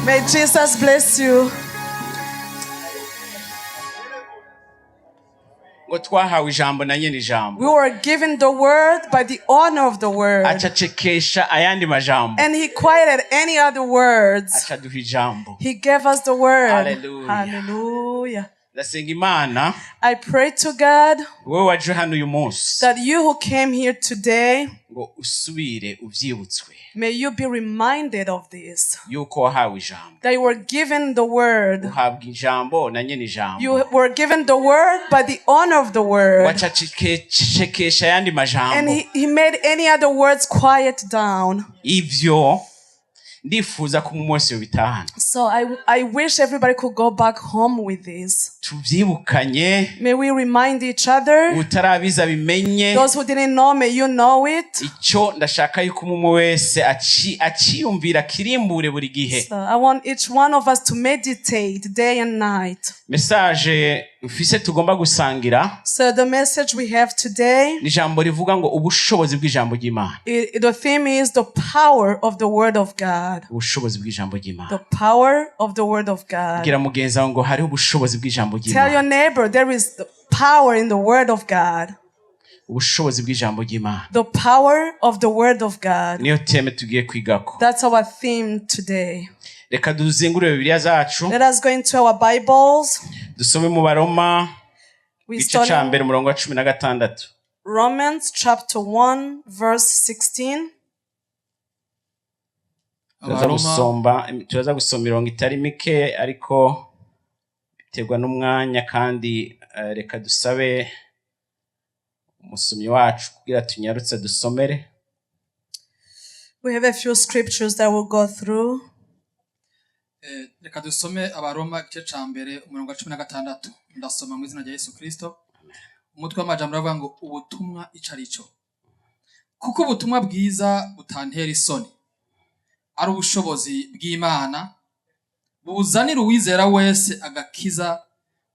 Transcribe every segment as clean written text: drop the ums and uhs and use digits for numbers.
May Jesus bless you. Ngo twahawe ijambo na nyene ijambo. We were given the word by the owner of the word. Acecekesha ayandi majambo. And he quieted any other words. Acaduha ijambo. He gave us the word. Hallelujah. Hallelujah. Ndasenga Imana I pray to God wowe waje hano uyu munsi that you who came here today, ngo usubire ubyibutswe may you be reminded of this. Yuko wahawe ijambo. That you were given the word. Uhabwa ijambo na nyene ijambo. You were given the word by the owner of the word. Wacecekesha ayandi And majambo. he made any other words quiet down. Ivyo ndifuza ko umuntu wese yobitahana. So I wish everybody could go back home with this. Tuvyibukanye. May we remind each other. Utarabizi abimenye. Those who didn't know, may you know it. Icyo ndashaka yuko umwe wese aci- aciyumvira akirimbure buri gihe. So I want each one of us to meditate day and night. Message mfise tugomba gusangira So the message we have today, ni ijambo rivuga ngo ubushobozi bw'ijambo ry'Imana. The theme is the power of the word of God. Ubushobozi bw'ijambo ry'Imana. The power of the word of God. Bwira mugenzi wawe ngo hariho ubushobozi bw'ijambo Tell your ry'Imana. Neighbor there is the power in the word of God. Ubushobozi bw'ijambo ry'Imana. The power of the word of God. Niyo thème tugiye kwigako. That's our theme today. Reka duzingure Bibiliya zacu. Let us go into our Bibles. Dusome mu Baroma We igice start ca mbere umurongo wa 16. Romans chapter 1, verse 16. Turaza Abaroma gusomba turaza gusoma imirongo itari mike ariko biterwa n'umwanya kandi eh, reka dusabe umusomyi wacu kugira tunyarutse dusomere. We have a few scriptures that we'll go through. Eh, reka dusome Abaroma igice ca mbere umurongo wa 16. Ndasoma mu izina rya Yesu Kristo. Umutwe w'amajambo uravuga ngo ubutumwa ico ari cyo. Kuko ubutumwa bwiza butantera isoni, ari ubushobozi bw'Imana buzanira uwizera wese agakiza,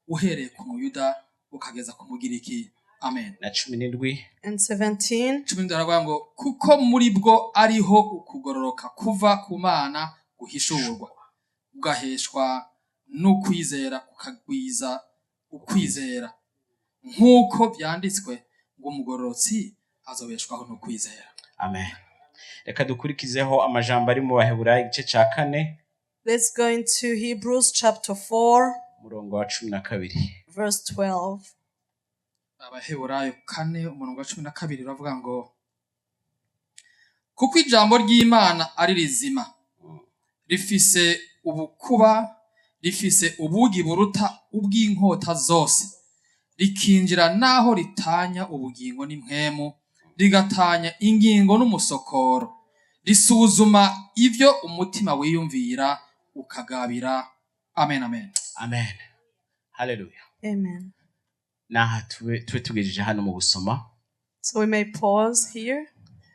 uhereye ku Muyuda ukageza ku Mugiriki. Amen. Na 17. And 17. 17 aravuga ngo kuko muri bwo ariho ukugororoka kuva ku Mana guhishurwa, ugaheshwa n'ukwizera kukagwiza ukwizera, nk'uko byanditswe ngo umugororotsi azobeshwaho n'ukwizera. Amen. Reka dukurikizeho amajambo ari mu Baheburayo igice ca kane Let's go into Hebrews chapter 4, umurongo wa 12. verse 12. Abaheburayo 4 umurongo wa 12 uravuga ngo kuko ijambo ry'Imana ari rizima, rifise ubukuba, rifise ubugi buruta ubw'inkota zose, rikinjira n'aho ritanya ubugingo n'impwemu, rigatanya ingingo n'umusokoro, risuzuma ivyo umutima wiyumvira ukagabira. Amen, amen. Amen, haleluya. Amen. Naha tube tugejeje hano mu gusoma. So we may pause here.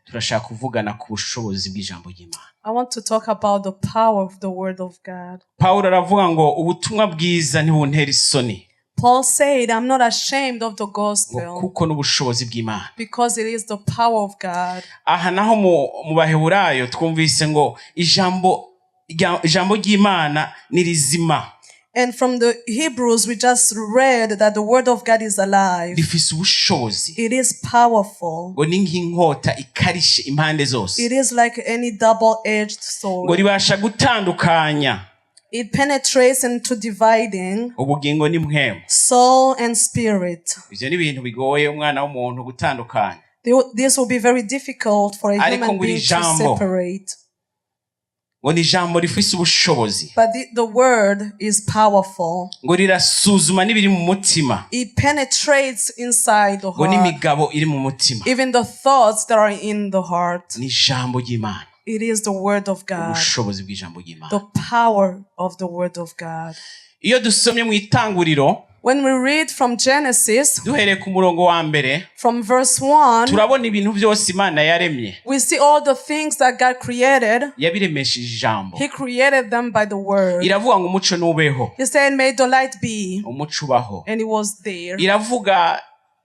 Turashaka kuvugana ku bushobozi bw'ijambo ry'Imana. I want to talk about the power of the word of God. Pawulo aravuga ngo ubutumwa bwiza ntibuntera isoni Paul said, "I'm not ashamed of the ngo gospel kuko n'ubushobozi bw'Imana. Because it is the power of God." Aha naho mu Baheburayo twumvise ngo ijambo ry'Imana ni rizima. And from the Hebrews, we just read that the word of God is alive. Rifise ubushobozi. It is powerful. Ngo ni nk'inkota ikarishe impande zose. It is like any double-edged Ngo sword. ribasha gutandukanya It penetrates into dividing ubugingo n'impwemu. Soul and spirit. Ivyo ni ibintu bigoye umwana w'umuntu gutandukanya. This will be very difficult for a Ariko human ngo iri being to jambo separate. Ngo ni ijambo rifise ubushobozi. But the word is powerful. Ngo rirasuzuma n'ibiri mu mutima. It penetrates inside the Ngo heart, n'imigabo iri mu mutima. Even the thoughts that are in the heart. Ni ijambo ry'Imana. It is the word of God, Ubushobozi bw'ijambo ry'Imana. The power of the word of God. Iyo dusomye mu itanguriro When we read from Genesis, duhereye ku murongo wa mbere from verse 1, turabona ibintu byose Imana yaremye. We see all the things that God created. Yabiremesheje ijambo. He created them by the word. Iravuga ngo umuco nubeho. He said, "May the light be." Umuco ubaho. And it was there. Iravuga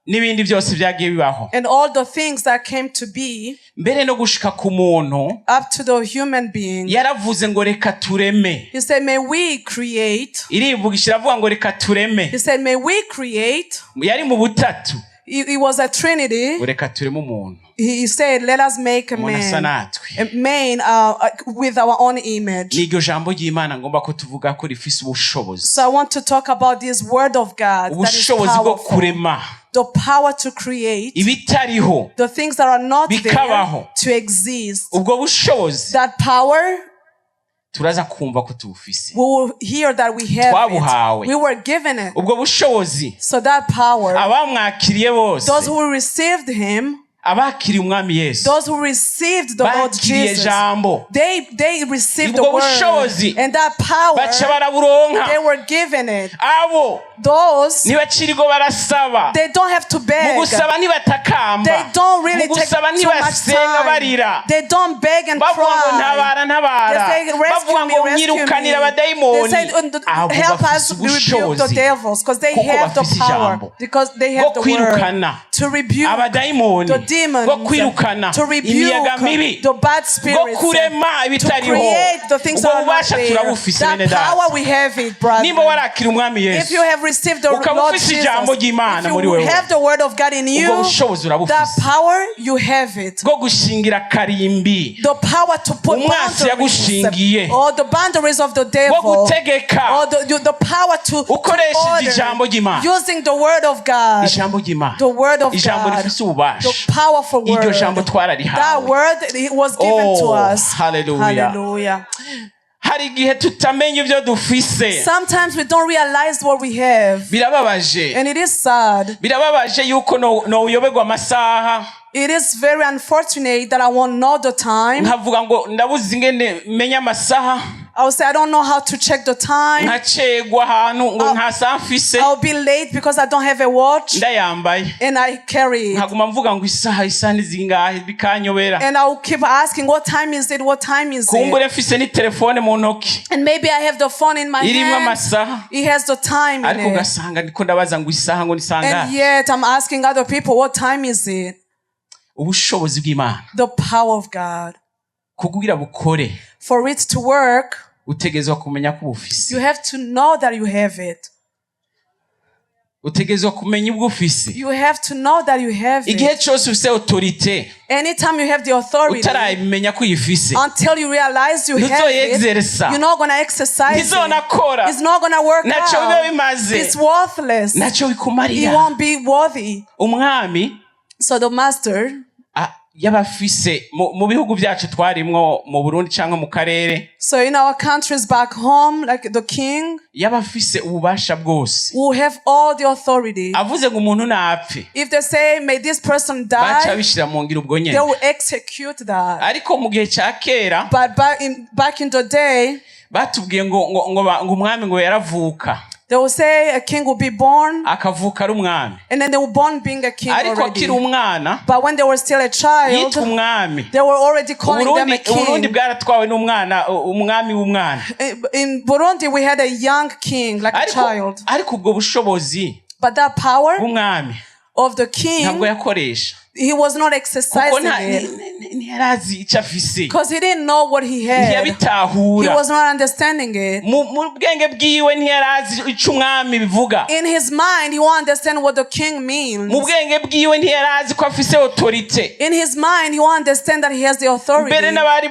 n'ibindi byose byagiye bibaho. And all the things that came to be. Mbere no gushika ku muntu, Up to the human being. yaravuze ngo reka tureme. He said, "May we create." Irivugisha iravuga ngo reka tureme. He said, "May we create." Yari mu butatu. It was a Trinity. Ngo reka tureme umuntu. He said, "Let us make a Umuntu asa man." natwe. A man with our own image. N'iryo jambo ry'Imana ngomba ko tuvuga ko rifise ubushobozi. So I want to talk about this word of God that is Ubushobozi bwo powerful. kurema The power to create ibitariho the things that are not there bikabaho. To exist. Ubwo bushobozi That power, turaza kumva ko tubufise. We will hear that we have Twabuhawe. it. We were given it. Ubwo bushobozi So that power, abamwakiriye bose, those who received him, abakiriye umwami Yesu, those who received the Lord bakiriye Jesus, jambo, they received the ubwo word. bushobozi And that power, baca baraburonka. They were given it. Abo Those, ntibacirigo barasaba. They don't have to Mu beg. gusaba ntibatakamba. They don't really Mu take gusaba too much ntibasenga time. barira They don't beg and bavuga ngo cry. ntabara ntabara, They say, "Rescue bavuga me, ngo rescue me." nyirukanira They abadayimoni. say, Abo "Help bafise us rebuke the ubushobozi devils," because they kuko have the bafise power. ijambo Because they bwo have the word kwirukana to rebuke abadayimoni, the demons, bwo kwirukana to rebuke imiyaga mibi, the bad bwo spirits, kurema to ibitariho. create the things Ubwo that are not bubasha there. turabufise That bene data. power, we have it, brother. Nimba warakira umwami If Yesu, you have received the ukaba Lord ufise Jesus, ijambo ry'Imana if muri you wewe, have the word of God in ubwo you, bushobozi that urabufise power, you have it. bwo gushingira karimbi The power to put umwasi boundaries, yagushingiye, or the boundaries of the bwo devil, gutegeka or the power to ukoresheje order, ijambo ry'Imana. Using the word of God, Ijambo ry'Imana, the word of ijambo God, rifise ububasha. The powerful Iryo word. jambo That twararihawe. Word, it was given to Oh, us. hallelujah. Hallelujah. Hari igihe tutamenya ibyo dufise. Sometimes we don't realize what we have, Birababaje. And it is sad. Birababaje yuko no- noyoberwa amasaha. It is very unfortunate that I won't know the time. Nkavuga ngo ndabuze ingene menya amasaha. I will say I don't know how to check the time. Nkacegwa ahantu ngo nta saha mfise. I'll be late because I don't have a watch Ndayambaye and I carry it. nkaguma mvuga ngo isaha isaha ni zingahe bikanyobera. And I will keep asking, "What time is it? What time is it?" Kumbure mfise n'itelefone mu ntoki And maybe I have the phone in my irimwo hand. amasaha, It has the time in ariko it. ugasanga ndiko ndabaza ngo isaha ngo ni And sangahe. yet I'm asking other people, "What time is it?" Ubushobozi bw'Imana The power of God. kugira bukore, For it to work, utegerezwa kumenya ko ubufise. You have to know that you have it. Utegerezwa kumenya ubwo ufise. You have to know that you have Igihe it. cyose ufise autorité, Anytime you have the authority, utarayimenya ko uyifise, until you realize you have it, ntuzoyexerisa. You're not going to exercise it. Ntizonakora. It's not going to work Ntacyo biba out. bimaze. It's worthless. Ntacyo It bikumarira. Won't be worthy. Umwami So the master, yaba afise mu bihugu byacu twarimwo mu Burundi cyangwa mu karere, so in our countries back home, like the king yaba afise ububasha bwose. Will have all the authority. Avuze ngo umuntu napfe, If they say, "May this person baca die," bishyira mu ngiro ubwo they nyene. Will execute that. Ariko mu gihe cya kera, But back in the day, batubwiye ngo umwami ngo yaravuka, they will say a king will be born, akavuka ari umwami, and then they were born being a king ariko already. akiri umwana But when they were still a child, yitwa umwami. They were already calling them a Uburundi Uburundi king. Bwaratwawe n'umwana umwami w'umwana. In Burundi, we had a young king, like a Ariko child. Ariko ubwo bushobozi But that power bw'umwami of the king, ntabwo yakoresha he was not kuko exercising it ntiyarazi icyo afise. Because he didn't know what he had. He Ntiyabitahura. Was not understanding it. Mu bwenge bwiwe ntiyarazi icyo umwami bivuga. In his mind, he won't understand what the king means. Mu bwenge bwiwe ntiyarazi ko afise autorité. In his mind, he won't understand that he has the authority. Mbere n'abari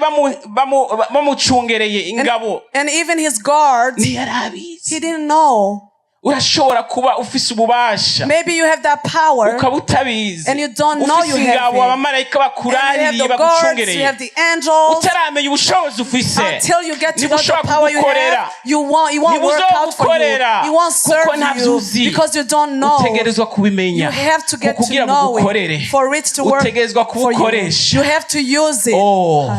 bamucungereye ingabo And even his guards, ntiyarabizi. He didn't know. Urashobora kuba ufise ububasha Maybe you have that power ukaba utabizi, and you don't know ufise you have ingabo it. abamarayika And you have bakuraririye the guards, you bagucungereye, have the angels. utaramenya ubushobozi ufise. Until you get to know the Ntibushobora power you kugukorera. have, you won't work out for you. Ntibuzogukorera It won't kuko serve ntabyo you uzi. Because you don't know. Utegerezwa kubimenya You have to get to kugira know bugukorere. It for it to work Utegerezwa for you. kubukoresha. You have to use it. Oh.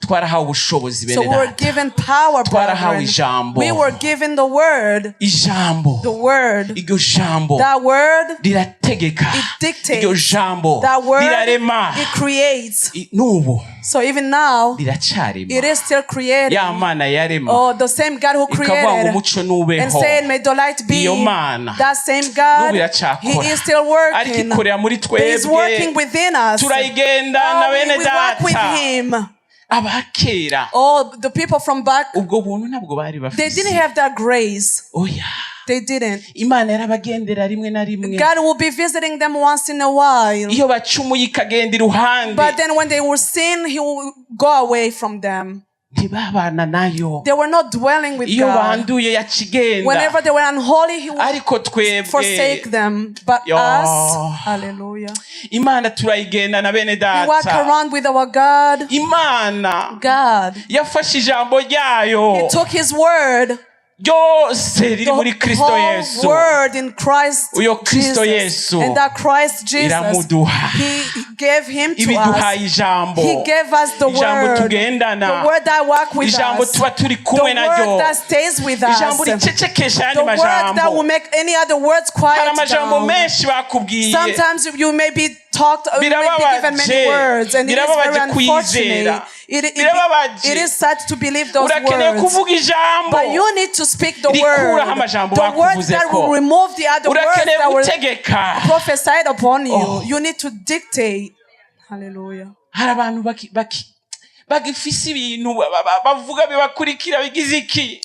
Twarahawe ubushobozi, So bene we were data. given power, Twarahawe brethren. ijambo. We were given the word. Ijambo. The word. Iryo jambo That word, rirategeka. it dictates. Iryo jambo That word, rirarema. it creates. N'ubu So even now, riracarema. it is still creating. Ya Mana yarema, Oh, the same God who ikavuga ngo created umuco nubeho, and said, "May the light be." Iyo Mana That same n'ubu God, iracyakora, He is still ariko working. ikorera muri But He's twebwe. working within us. Turayigendana, Oh, bene we walk with data. Him. Abakera, Oh, the people from back, ubwo buntu ntabwo bari they bafise. didn't have that grace. Oya. They didn't. Imana yarabagendera rimwe na rimwe. God will be visiting them once in a while. Iyo bacumuye ikagenda iruhande. But then when they were sin, He will go away from them. Ntibabana nayo. They were not dwelling with Iyo God. banduye yakigenda. Whenever they were unholy, He would Ariko twebwe, forsake them. But Yo. us, hallelujah. Imana turayigendana, bene We walk data. around with our God. Imana God. yafashe ijambo ryayo He took His word, ryose riri the muri Kristo whole Yesu, word in Christ Uyo Kristo Jesus. Yesu, And that Christ Jesus, iramuduha. He gave Him to us. Ibiduhaye ijambo, He gave us the ijambo word. tugendana, The word that walk with ijambo us. tuba turi The kumwe naryo, word that stays with us. ijambo ricecekesha ayandi The word that majambo. will make any other words Hari quiet amajambo down. menshi bakubwiye. Sometimes you may be talked, you may be given many Birababaje. words, and it is very Birababaje unfortunate. kwizera. It Birababaje. is sad to believe those Urakeneye words. kuvuga ijambo But you need to speak the rikuraho word. amajambo The words that bakuvuzeko. will remove the other words Urakeneye that were gutegeka. prophesied upon you. Oh. You need to dictate. Hallelujah. Hari abantu bagifise ibintu bavuga bibakurikira bigize iki.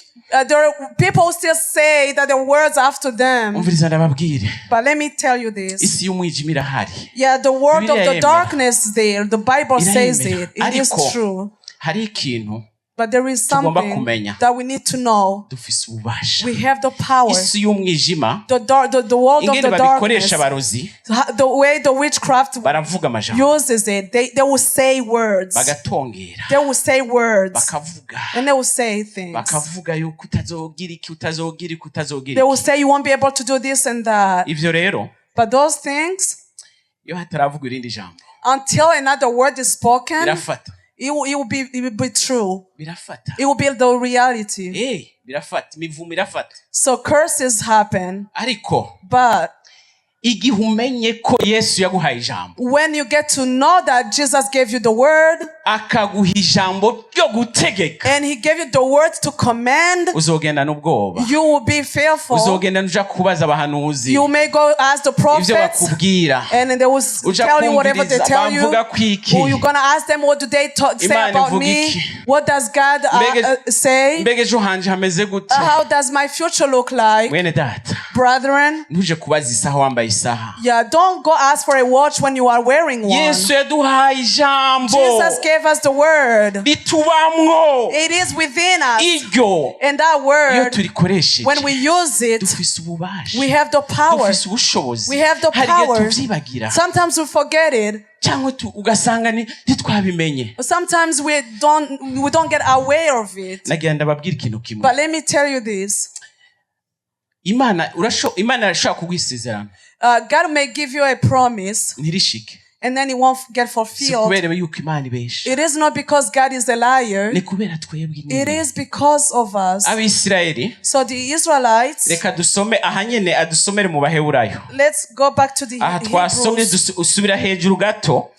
There are people who still say that the words after them. Umviriza ndababwire. But let me tell you this. Isi y'umwijima irahari. Yeah, the world of Bibiliya the iremera. darkness is there. The Bible says Irayemera. it. It is Ariko true. hari ikintu But there is tugomba something kumenya. that we need to know. Dufise ububasha. We have the power. Isi y'umwijima, The world of ingene the babikoresha darkness, abarozi, the way the witchcraft baravuga amajambo, uses it, they will say words. bagatongera, They will say words. bakavuga, And they will say things. bakavuga yuko utazogira iki, utazogira iki, utazogira They will iki. say you won't be able to do this and that. Ivyo rero, But those things, iyo hataravuga irindi jambo, until another word is spoken, birafata. it will be true. Birafata. It will be the reality. Eh, birafata, imivumo irafata. So curses happen. Ariko But igihe umenye ko Yesu yaguhaye ijambo, when you get to know that Jesus gave you the word akaguha ijambo ryo gutegeka, and he gave you the word to command, uzogenda n'ubwoba. you will be fearful. Uzogenda uja kubaza abahanuzi You may go ask the ivyo prophets bakubwira, and then they will uja tell you whatever they kumviriza tell you. bavuga kwiki. Or you're gonna ask them, what do they say Imana about ivuga me? iki? What does God say? Mbega ejo hanje hameze gute? How does my future look like? Mwene data, Brethren, ntuje kubaza isaha wambaye isaha. yeah, don't go ask for a watch when you are wearing one. Yesu yaduhaye ijambo. Jesus gave us the word. Ritubamwo. It is within us. Iryo, And that iyo word, turikoresheje, when we use it, dufise ububasha, we have the power. dufise ubushobozi. We have the Hari igihe power. tuvyibagira, Sometimes we forget it. cyangwa ugasanga ntitwabimenye. Sometimes we don't get aware of it. Nagira ndababwira ikintu kimwe. But let me tell you this. Imana irashobora kuguha isezerano, God may give you a promise ntirishike. and then it won't get Si fulfilled. kubera yuko Imana ibesha, It is not because God is a liar. ni kubera twebwe It nyine. is because of us. Abisirayeli, So the Israelites, reka dusome aha nyene, adusomere mu Baheburayo. let's go back to the Aha twasomye, Hebrews. usubira hejuru gato.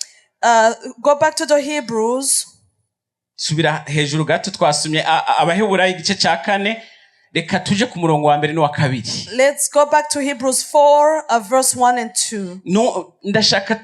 Go back to the Hebrews. Subira hejuru gato, twasomye Abaheburayo igice cya kane, reka tuje ku murongo wa mbere n'uwa kabiri. Let's go back to Hebrews 4, verse 1 and 2. No, ndashaka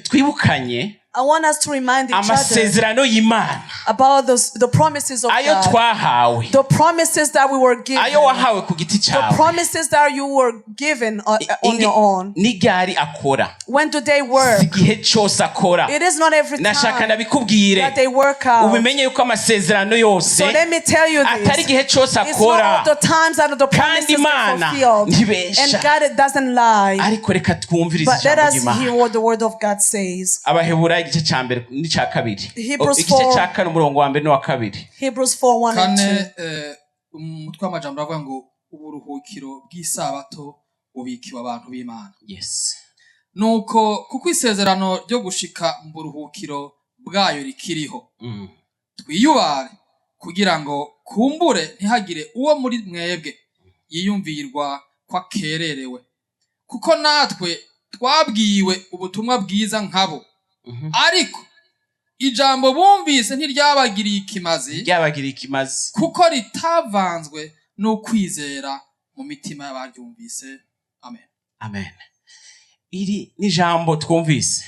twibukanye I want us to remind each other amasezerano y'Imana, about the promises of ayo God. twahawe, The promises that we were given. ayo wahawe ku giti The cyawe. promises that you were given on your own. N'iryari akora? When do they Si work? igihe cyose akora. It is not every Nashaka time ndabikubwire, that they work out. ubimenye yuko amasezerano yose So let me tell you atari this. igihe cyose It's not akora. all the times that the Kandi promises are Imana fulfilled. ntibesha. And God doesn't lie. Ariko reka twumvirize But let ijambo us ry'Imana. hear what the word of God says. Abaheburayo igice cya mbere n'icya kabiri. Hebrews Igice 4. cya kane, umurongo wa mbere n'uwa kabiri. Hebrews 4, 1 and 2. Kane, umutwe w'amajambo uravuga ngo uburuhukiro bw'isabato bubikiwe abantu b'Imana. Yes. Nuko kuko isezerano ryo gushika mu buruhukiro bwayo rikiriho, Twiyubare kugira ngo kumbure ntihagire uwo muri mwebwe yiyumvirwa ko akererewe, kuko natwe twabwiwe ubutumwa bwiza nkabo, ariko ijambo bumvise ntiryabagiriye ikimazi, Ryabagiriye ikimazi, kuko ritavanzwe n'ukwizera mu mitima y'abaryumvise. Amen. Amen. Iri ni ijambo twumvise.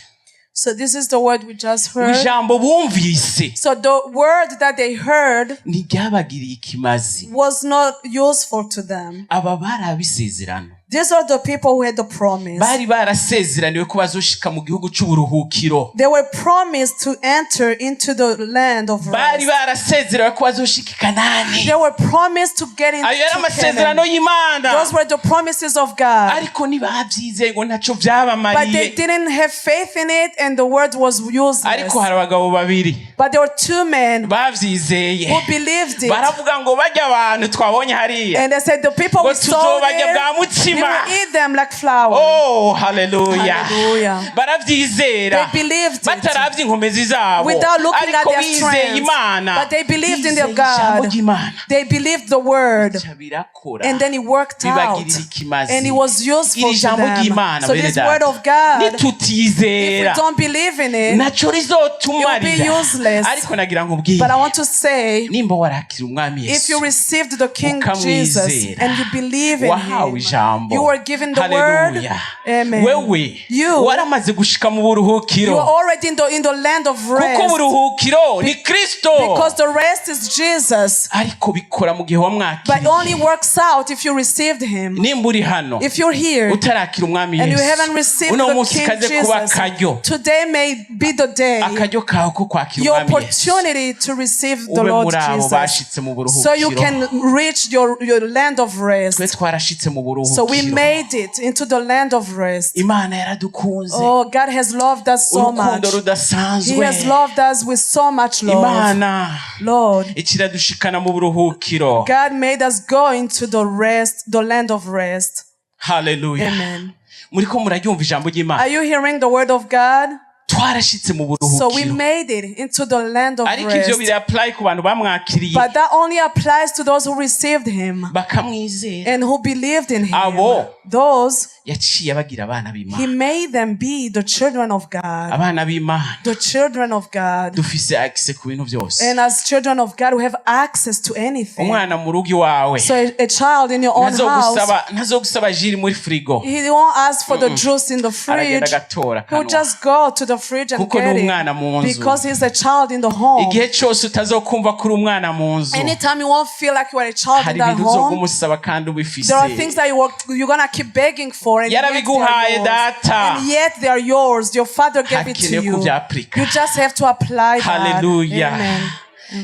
So this is the word we just heard. Ijambo bumvise So the word that they heard ntiryabagiriye ikimazi. was not useful to them. Aba bari ab'isezerano. These are the people who had the promise. Bari barasezeraniwe ko bazoshika mu gihugu c'uburuhukiro. They were promised to enter into the land of Bari rest. barasezeraniwe ko bazoshika i Kanani. They were promised to get into Ayo yari amasezerano Canaan. y'Imana. Those were the promises of God. Ariko ntibavyizeye, ngo ntaco But they vyabamariye. didn't have faith in it, and the word was useless. Ariko hari abagabo babiri But there were two men bavyizeye. who believed it. Baravuga ngo barya abantu twabonye hariya, And they said, the people ngo we saw tuzobarya there, bwa we mutsima. will eat them like flour. Oh, haleluya! Hallelujah. Baravyizera They believed it. bataravye inkomezi zabo, Without looking at ariko their bizeye strength. Imana. But they believed in their Bizeye ijambo God. ry'Imana. They believed the word. Bica birakora. And then it worked out. Bibagirira ikimazi. And it was useful Iri to jambo them. ry'Imana, So bene this word data, of God, if we nitutizera, don't believe in it, naco rizotumarira. it will be useless. Ariko nagira nkubwire, but I want to say, nimba warakira Umwami if you Yesu, received the King Jesus ukamwizera, and you believe in wahawe him, ijambo. you were given the word. Haleluya. Amen. Wewe You- waramaze gushika mu You are buruhukiro, already in the land of kuko rest. uburuhukiro ni Kristo. Because the rest is Jesus. Ariko bikora mu gihe But wamwakiriye. only works out if you received him. Nimba uri hano If you're here utarakira Umwami and you Yesu, haven't received uno the munsi King kaze kuba Jesus, akaryo, today may be the day, akaryo kawe ko kwakira your Umwami Yesu, opportunity to receive the ube Lord muri abo Jesus. bashitse mu So you buruhukiro. can reach your land of Twe rest. twarashitse mu So we buruhukiro. made it into the land of rest. Imana yaradukunze Oh, God has loved us so urukundo much. He rudasanzwe. has loved us with so much love. Imana Lord, ikiradushikana mu buruhukiro. God made us go into the rest, the land of rest. Haleluya. Amen. Muriko muraryumva ijambo ry'Imana? Are you hearing the word of God? Twarashitse mu So we buruhukiro. made it into the land of Ariko ivyo rest. biri apply ku bantu bamwakiriye, But that only applies to those who received him bakamwizera. and who believed in him. Abo. Those, Yaciye abagira abana he b'Imana. made them be the children of God. Abana b'Imana The children of God. dufise access ku bintu byose. And as children of God, we have access to anything. Umwana mu rugo iwawe So a child in your own house, ntazogusaba ntazogusaba jus muri frigo. he won't ask for the juice in the Aragenda fridge. agatora He'll akanwa, just go to the fridge and kuko get ni umwana mu it. nzu. Because he's a child in the home. Igihe cyose utazokumva ko uri umwana mu nzu, Anytime you won't feel like you are a child in hari that ibintu home, uzogumusaba kandi ubifise. there are things that you're gonna keep begging for, and yet they are Yarabiguhaye, yours. Data. And yet they are yours. Your father gave it to Hakenewe you. kuvyapurika. You just have to apply that. Haleluya. Amen.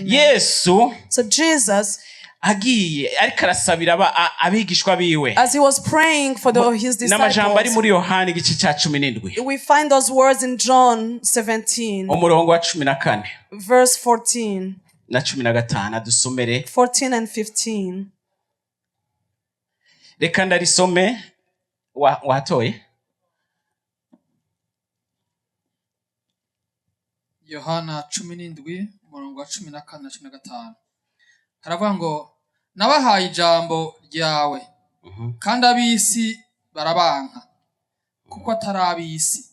Yesu So Jesus, agiye ariko arasabira abigishwa biwe, as he was praying for his n'amajambo ari disciples, muri Yohani igice cya 17, we find those words in John 17, umurongo wa 14 verse 14, na 15, adusomere. 14 and 15. Reka ndarisome. Watoye? Yohana 17, umurongo wa 14 na 15, haravuga ngo: "Nabahaye ijambo ryawe, kandi ab'isi barabanka, kuko atari ab'isi,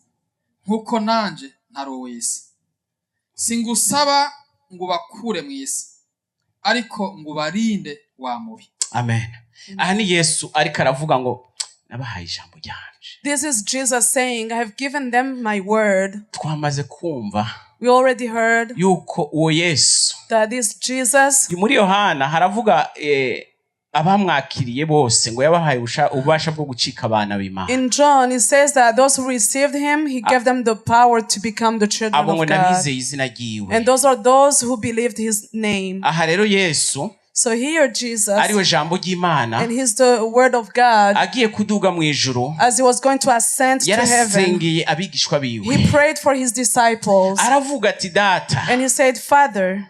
nk'uko nanje ntari uw'isi. Singusaba ngo ubakure mu isi, ariko ngo ubarinde wa mubi." Amen. Aha ni Yesu ariko aravuga ngo nabahaye ijambo ryanje. This is Jesus saying, I have given them my word. Twamaze kumva We already heard yuko uwo Yesu, that this Jesus, muri Yohana haravuga abamwakiriye bose ngo yabahaye ububasha bwo gucika abana b'Imana. In John, it says that those who received him, he gave them the power to become the children Abo ngo of God. n'abizeye izina ryiwe. And those are those who believed his name. Aha rero Yesu, So here Jesus, ariwe jambo ry'Imana, and he's the word of God, agiye kuduga mu ijuru, as he was going to ascend to heaven, yarasengeye abigishwa biwe. he prayed for his disciples. Aravuga ati Data, And he said, Father,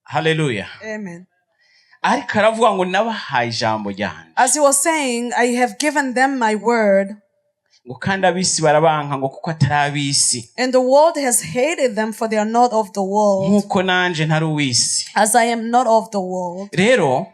haleluya. Amen. Ariko aravuga ngo nabahaye ijambo ryanje, As he was saying, I have given them my word, Ngo kandi ab'isi barabanka ngo kuko atari ab'isi. And the world has hated them, for they are not of the world, Nk'uko nanje ntari uw'isi. As I am not of the world. Rero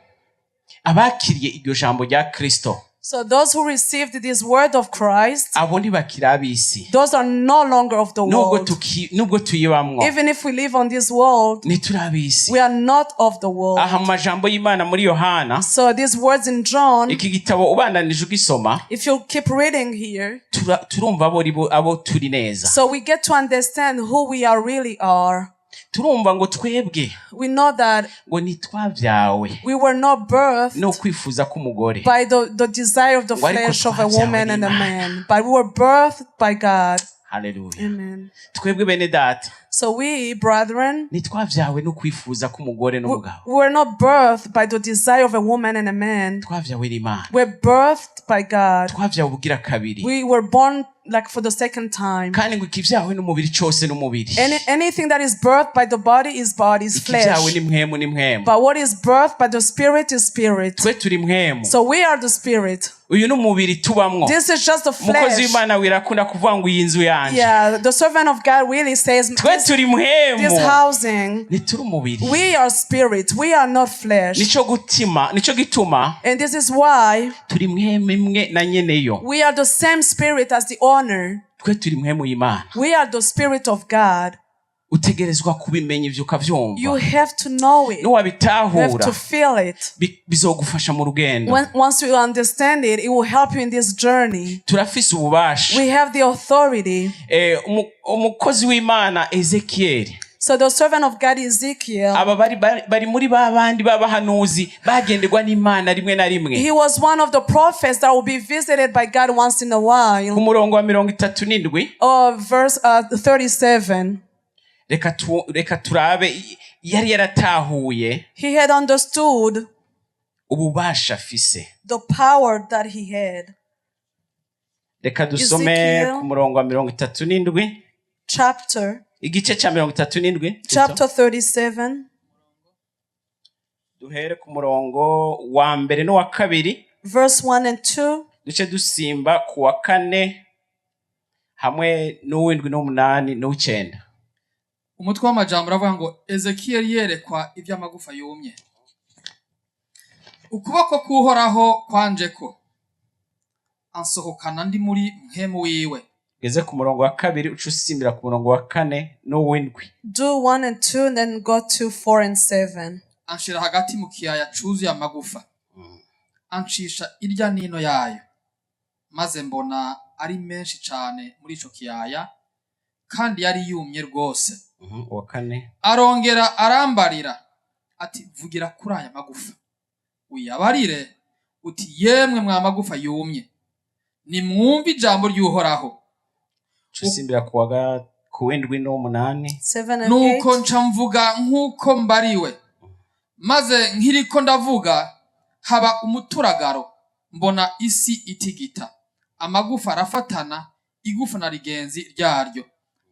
abakiriye iryo jambo rya Kristo, So those who received this word of Christ, abo ntibakiri ab'isi. Those are no longer of the Nubwo world. Nubwo tuyibamwo, Even if we live on this world, ntituri ab'isi. We are not of the world. Aha mu majambo y'Imana muri Yohana, So these words in John, iki gitabo ubandanije ugisoma, if you keep reading here, turumva abo turi neza. So we get to understand who we are really are. Turumva ngo twebwe We know that ngo ntitwabyawe we were not birthed no kwifuza k'umugore, by the desire of the ngo ariko flesh of a twabyawe woman and a n'Imana. Man, but we were birthed by God. Haleluya. Amen. Twebwe bene data, So we, brethren, ntitwabyawe no kwifuza k'umugore n'umugabo. We were not birthed by the desire of a woman and a man. Twabyawe n'Imana. We're birthed by God. Twabyawe ubugira kabiri. We were born like for the second time. Kandi ngo ikibyawe n'umubiri cyose n'umubiri. Anything that is birthed by the body is body, is Ikibyawe flesh. n'impwemu n'impwemu. But what is birthed by the spirit is spirit. Twe turi mpwemu. So we are the spirit. Uyu ni umubiri tubamwo. This is just the Umukozi flesh. w'Imana wirakunda kuvuga ngo iyi nzu yanjye. Yeah, the servant of God really says Twe turi mpwemu, this housing, ntituri umubiri. We are spirit. We are not flesh. Nico gutima nico gituma And this is why turi mpwemu imwe na nyeneyo. We are the same spirit as the owner. Twe turi mpwemu y'Imana. We are the spirit of God. Utegerezwa kubimenya ivyo ukavyumva. You have to know it. You have Niwabitahura, to feel it. bizogufasha mu rugendo. Once you understand it, it will help you in this journey. Turafise ububasha. We have the authority. Umukozi w'Imana Ezekiyeli, So the servant of God Ezekiel, aba bari muri ba bandi b'abahanuzi bagenderwa n'Imana rimwe na rimwe. He was one of the prophets that will be visited by God once in a while. Ku murongo wa 37, Verse 37. Reka turabe yari yaratahuye He had understood ububasha afise. The power that he had. Reka dusome Ezekiel. ku murongo wa 37, Chapter igice cya 37. Chapter 37, Duhere ku murongo wa mbere n'uwa kabiri, verse 1 and 2, duce dusimba ku wa kane hamwe n'uw'indwi n'umunani n'uw'icenda. Umutwe w'amajambo uravuga ngo Ezekiyeli yerekwa iby'amagufa yumye. Ukuboko k'Uhoraho kwanje ko ansohokana ndi muri mpwemu wiwe. Ugeze ku murongo wa kabiri uca usimbira ku murongo wa kane n'uw'indwi. Do 1 and 2, and then go to 4 and 7. Anshira hagati mu kiyaya cuzuye amagufa, ancisha irya nino yayo, maze mbona ari menshi cane muri ico kiyaya, kandi yari yumye rwose. Uwa kane. Arongera arambarira ati: "Vugira kuri aya magufa, uyabarire uti: yemwe mwa magufa yumye, nimwumve ijambo ry'Uhoraho." Uca usimbira ku w'indwi n'uw'umunani. 7 and Nuko 8. nca mvuga nk'uko mbariwe, maze nkiriko ndavuga haba umuturagaro, mbona isi itigita, amagufa arafatana, igufa na rigenzi ryaryo.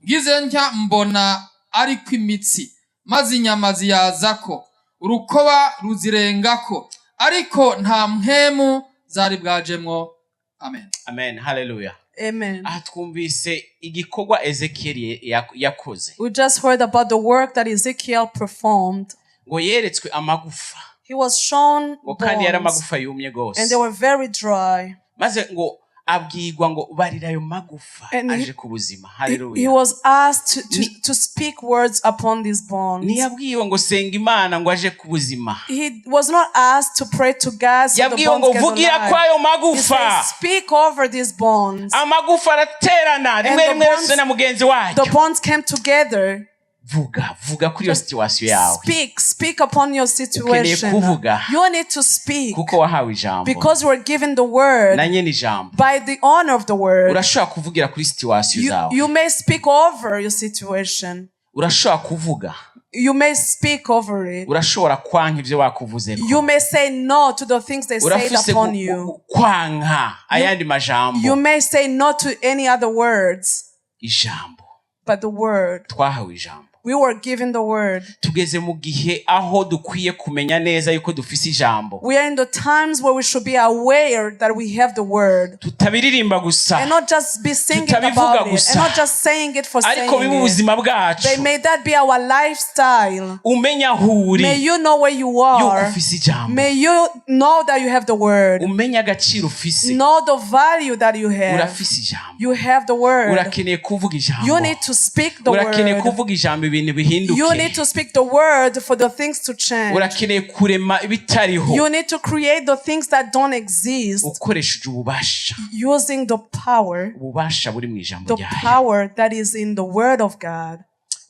Ngize ntya mbona ariko imitsi, maze inyama ziyazako, urukoba ruzirengako, ariko nta mpwemu zari bwajemwo. Amen. Amen, haleluya. Amen. Aha twumvise igikorwa Ezekiyeli yakoze. We just heard about the work that Ezekiel performed. Ngo yeretswe amagufa, He was shown ngo kandi yari bones, amagufa yumye rwose, and they were very dry. Maze ngo abwirwa ngo barira ayo magufa And aje ku buzima. he Haleluya. was asked to speak words upon these bones. Ntiyabwiwe ngo senga Imana ngo aje ku buzima. He was not asked to pray to God so the Yabwiwe bones ngo get vugira alive. kw'ayo He magufa. said, "Speak over these bones." Amagufa araterana rimwe the rimwe bones- yose na mugenzi waryo. The bones came together. Vuga, vuga kuri iyo situation yawe. Speak, speak upon your situation. Kuvuga. You need to speak Kuko wahawe ijambo because you were given the word na nyene ijambo. By the honor of the word. Urashobora kuvugira kuri situation zawe. You may speak over your situation. Urashobora kuvuga. You may speak over it. Urashobora kwanka ibyo bakuvuzeko. You may say no to the things they said Urafise upon you. kwanka ayandi You majambo. May say no to any other words, Ijambo, but the word. twahawe ijambo. We were given the word. Tugeze mu gihe aho dukwiye kumenya neza yuko dufise ijambo. We are in the times where we should be aware that we have the word. Tutabiririmba gusa, And not just be singing tutabivuga about it. gusa, And not just saying it for ariko saying bibe it. ubuzima bwacu. But may that be our lifestyle. Umenya aho uri, May you know where you yuko are. ufise ijambo. May you know that you have the word. Umenya agaciro ufise. Know the value that you have. Urafise ijambo. You have the word. Urakeneye kuvuga ijambo. You need to speak the Urakeneye word. kuvuga ijambo ibintu bihinduke. You need to speak the word for the things to change. Urakeneye kurema ibitariho, You need to create the things that don't exist ukoresheje ububasha, using the power, ububasha buri mu ijambo the ryayo. Power that is in the word of God.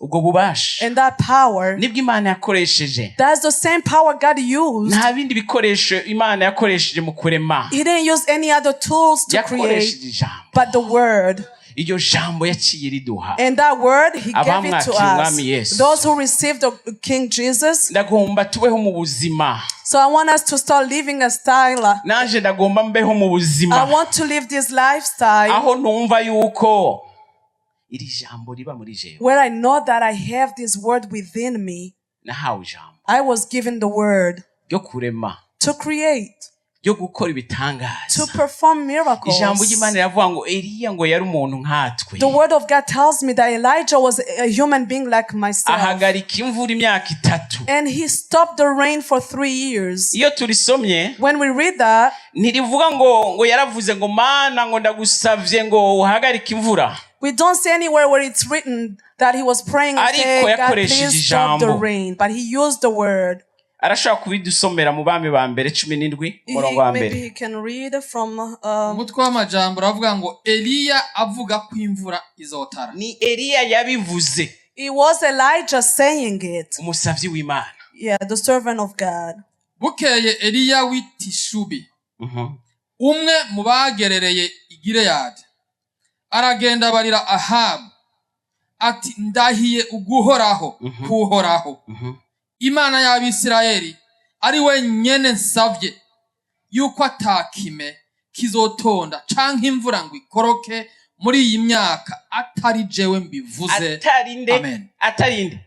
Ubwo bubasha And that power, nibwo Imana yakoresheje. That's the same power God used. Nta bindi bikoresho Imana yakoresheje mu kurema. He didn't use any other tools to create Yakoresheje ijambo. But the word. Iryo jambo yaciye riduha And that word, he gave it to abamwakira us. Umwami Yesu. Those who received the King Jesus. Ndagomba tubeho mu buzima. So I want us to start living a style. Naje ndagomba mbeho mu I buzima want to live this lifestyle aho numva yuko iri jambo riba muri jewe. Where I know that I have this word within me. Nahawe ijambo I was given the word ryo kurema, to create, ryo gukora ibitangaza. To perform miracles. Ijambo ry'Imana riravuga ngo Eliya ngo yari umuntu nkatwe. The word of God tells me that Elijah was a human being like myself. Ahagarika imvura imyaka 3. And he stopped the rain for 3 years. Iyo turisomye, When we read that, ntirivuga ngo ngo yaravuze ngo Mana ngo ndagusavye ngo uhagarike imvura. We don't see anywhere where it's written that he was praying and Ariko saying, "God, yakoresheje please stop the ijambo. Rain." But he used the word. Arashobora kubidusomera mu Bami ba Mbere 17, umurongo wa Maybe mbere. he can read from Umutwe w'amajambo uravuga ngo Eliya avuga ko imvura izotara. Ni Eliya yabivuze. It was Elijah saying it. Umusavyi w'Imana. Yeah, the servant of God. Bukeye Eliya w'i Tishubi, umwe mu bagerereye i Gileyadi, aragenda abarira Ahabu ati ndahiye uguhoraho kuhoraho, Imana y'Abisirayeli ari we nyene nsavye, yuko atakime kizotonda canke imvura ngo ikoroke muri iyi myaka atari jewe mbivuze. Atarinde. Amen. Atarinde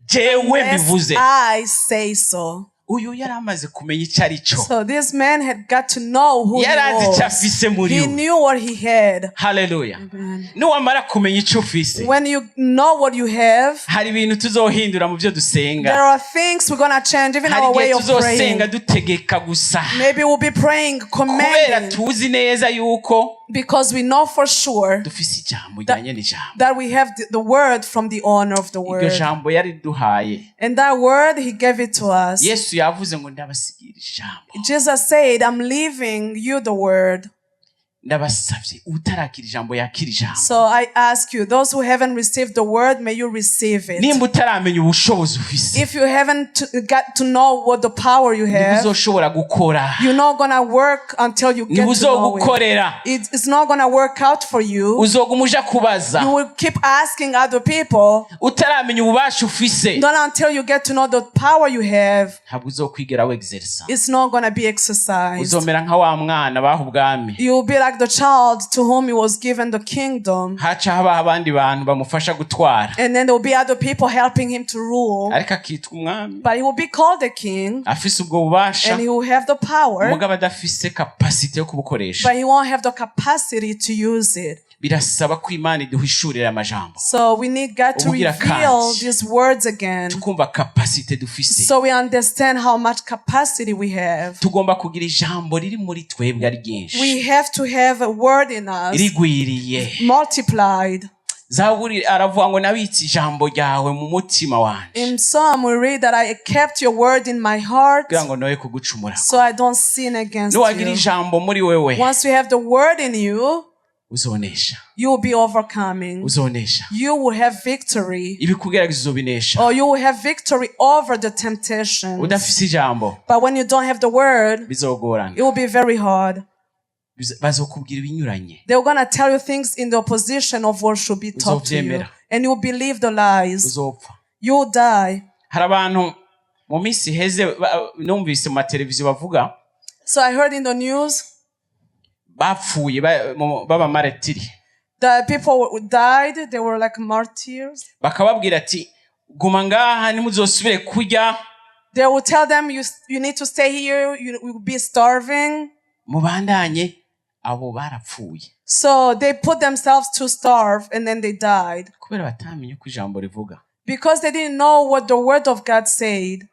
jewe Unless mbivuze. I say so. Uyu yari amaze kumenya icyo ari cyo. So this man had got to know who he Yari azi icyo was. afise muri He we. Knew what he had. Haleluya. Niwamara kumenya icyo ufise, When you know what you have, hari ibintu tuzohindura mu byo dusenga. There are things we're gonna change, even Hari our way igihe of praying. tuzosenga dutegeka gusa, Maybe we'll be praying, kubera commanding, tuzi neza yuko because we know for sure dufise ijambo rijyanye n'ijambo. That we have the word from the owner of the Iryo word. jambo yariduhaye. And that word, he gave it to us. Yesu yavuze ngo ndabasigira ijambo. Jesus said, "I'm leaving you the word." Ndabasabye utarakira ijambo yakira ijambo. So I ask you, those who haven't received the word, may you receive it. Nimba utaramenya ubushobozi ufise, If you haven't got to know what the power you have, ntibuzoshobora gukora. You're not gonna work until you get to know it. Ntibuzogukorera. It's not gonna work out for you. Uzoguma uja kubaza. You will keep asking other people. Utaramenya ububasha ufise, Not until you get to know the power you have, ntabwo uzokwigera wexerisa. It's not gonna be exercised. Uzomera nka wa mwana baha ubwami, You'll be like the child to whom he was given the kingdom. Haca habaho abandi bantu bamufasha gutwara, And then there will be other people helping him to rule. Ariko akitwa umwami. But he will be called a king Afise ubwo bubasha, and he will have the power, umugabo adafise capacité yo kubukoresha. But he won't have the capacity to use it. Birasaba ko Imana iduhishurira amajambo, So we need God to Ubugira reveal kandi. These words again tukumva capacité dufise. So we understand how much capacity we have. Tugomba kugira ijambo riri muri twebwe ari ryinshi, We have to have a word in us rigwiriye. Multiplied. Zaburi aravuga ngo nabitse ijambo ryawe mu mutima wanje In Psalm, we read that I kept your word in my heart kugira ngo noye kugucumura. So I don't sin against Niwagira you. ijambo muri wewe, Once you have the word in you, uzonesha. You will be overcoming. Uzonesha. You will have victory. Ibikugerageza uzobinesha. Or you will have victory over the temptations. Udafise ijambo, But when you don't have the word, bizogorana. It will be very hard. Bazokubwira ibinyuranye. They're gonna tell you things in the opposition of what should be taught to you. Uzovyemera. And you'll believe the lies. Uzopfa. You'll die. Hari abantu mu minsi iheze numvise mu mateleviziyo bavuga So I heard in the news bapfuye b'abamaretiri, that people who died, they were like martyrs. Bakababwira ati Guma ngaha, ntimuzosubire kurya. They will tell them, You need to stay here, you will be starving." Mubandanye, abo barapfuye. So they put themselves to starve and then they died kubera batamenye uko ijambo rivuga. Because they didn't know what the word of God said.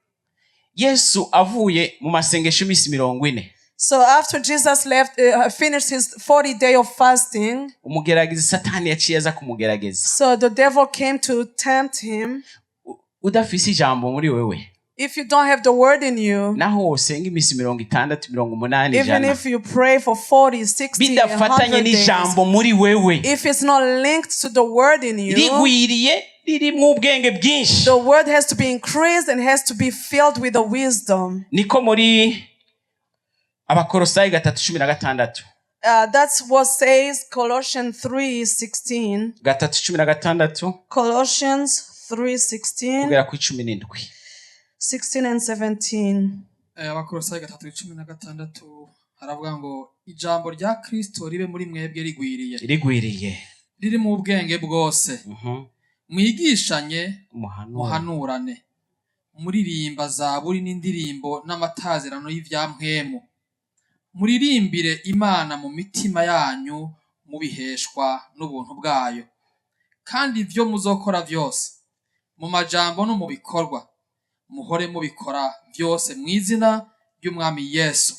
Yesu avuye mu masengesho y'iminsi 40, So after Jesus finished his 40 day of fasting, umugeragezi Satani yaciye aza kumugerageza. So the devil came to tempt him. Udafise ijambo muri wewe, If you don't have the word in you, naho wosenga iminsi 60, 80, even 100, if you pray for 40, 60, bidafatanye 100 days, n'ijambo muri wewe if it's not linked to the word in you, rigwiriye ririmwo ubwenge bwinshi. The word has to be increased and has to be filled with the wisdom. Niko muri Abakorosayi 3:16. That's what says Colossians 3:16. 3:16 Colossians 3:16, kugera ku 17. 16 and 17. Abakolosayi 3:16 haravuga ngo ijambo rya Kristo ribe muri mwebwe rigwiriye, rigwiriye, riri mu bwenge bwose, mwigishanye, Muhanura. Muhanurane, muririmba zaburi n'indirimbo n'amatazirano y'ivya mpwemu, muririmbire Imana mu mitima yanyu mubiheshwa n'ubuntu bwayo. Kandi ibyo muzokora byose mu majambo no mu bikorwa, muhore mubikora byose mu izina ry'Umwami Yesu,